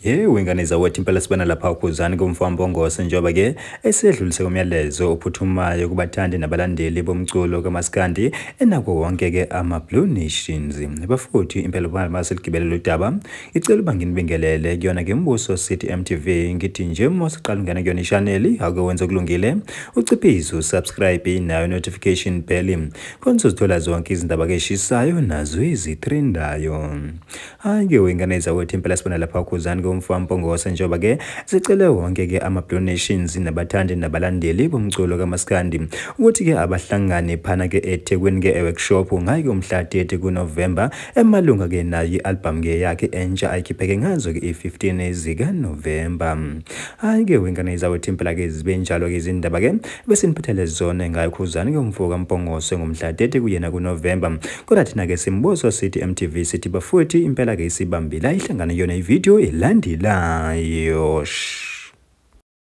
Yebo, ingane zawethu, impela sibona lapha uKhuzani kumfo Mpongose njengoba ke esedlulise umyalezo ophuthumayo kubathandi nabalandeli bomculo kaMaskandi enako wonke ke ama-Blue Nations. Bafuthi impela maseligibele lolu daba, ngicela uba nginibingelele kuyona ke Mbuso City MTV. Ngithi nje uma usuqala ungena kuyona ishaneli, ake wenze kulungile, uciphize usubscribe nayo notification bell khona uzothola zonke izindaba ke eshisayo nazo ezitrendayo. Hhayi-ke wengane zawethu, impela sibona lapha uKhuzani kumfo Mpongose njengoba ke sicele wonke ke ama-Blue Nations nabathandi nabalandeli bomculo kaMaskandi ukuthi ke abahlangane phana ke eThekwini ke e-workshop ngayo umhla 30 kuNovember, emalunga ke nayo i-album ke yakhe entsha ayikhipheke ngazo ke i-15 zikaNovember. Hhayi-ke wengane zawethu, impela ke zibe njalo ke izindaba ke besiniphathele zona ngayo Khuzani ke umfo kaMpongose ngomhla 30 kuyena kuNovember. Kodwa thina ke Simbuso City MTV sithi bafuthi impela ke isibambile, ayihlangane yona ividiyo elandelayo.